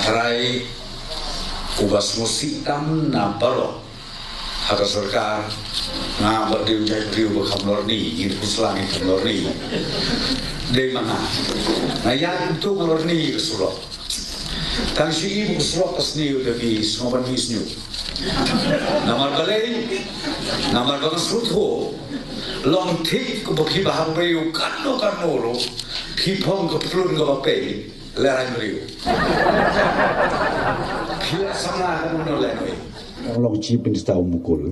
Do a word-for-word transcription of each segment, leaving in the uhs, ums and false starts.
Trai uba sngewsih tam na baroh ha ka sorkar, nga bad dei u jaitbynriew ba kham lorni, ngi pynslem ngi kham lorni. Dei ma nga. Nga ïaid kumto nga lorni ka surok. Tang shu i ba ka surok ka sniew da ki sngewbha ban mih sniew. Namar balei, namar ba ka sngewthuh long thik kumba phi ba hap briew katno katno ruh, phi phong ka phlun kaba pei, lehrain briew. Phi la samla ka kumno leh noi. Long Chief Minister u Mukul.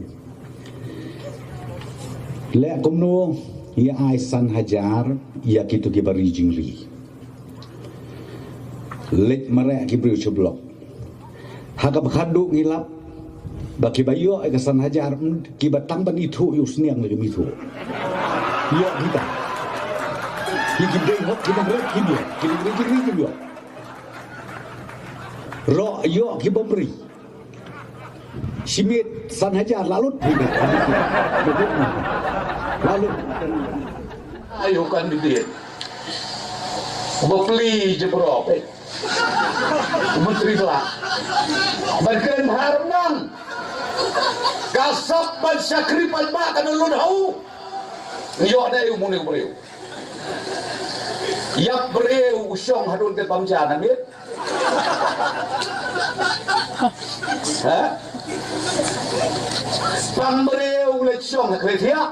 Leh kumno ïa ai san hajar ïa kito kiba ri jingri. Leit mareh ki briew sha block. Ha kaba khadduh ngi lap ba kiba ïoh ïa ka san hajar, mm, kiba tang ban ithuh ïa u sniang la kim ithuh. Ïoh kita. Ki ki dei hok ki bym rit kim ïoh. Ki dei hok kim ïoh. Roh ïoh ki bym ri. Shi miet san hajar la lut. La lut. Ai u candidate. Ba pli je bro pe. Menteri Bla. Ban kren harman. Ka sap ban shakri paidbah ka na lun hau. Ïoh dei u mune u briew. Ïap briew u shong haduh te pam ja na miet. Ha? Pang briew u leit shong ha krethiah.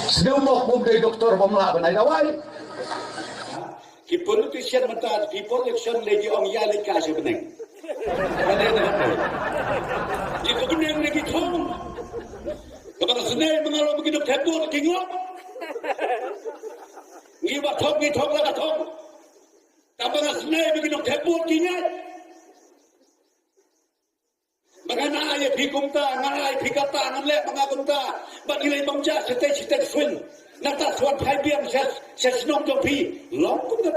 Sdeu mok bum dei doktor bym lah ban ai dawai. Ki politician mynta, ki politician leh ki ong ïa leh ka sha bneng. Ka dei na ka dei. Ki ka bneng leh ki thong. Ka ba ka snei mynta long ki dok thep bur ki ngop. Ngi ba thong, ngi thong la ka thong. Ka ba ka snei ba ki dok thep bur ki ngop. Ba ngan ai ïa phi kumta, ngan ai phi kata, ngan leh ba nga kumta. Ba ngi leh bam ja sitei sitei swing. Nangta shuwa phai biang sha, sha shnong jong phi. Long kumta.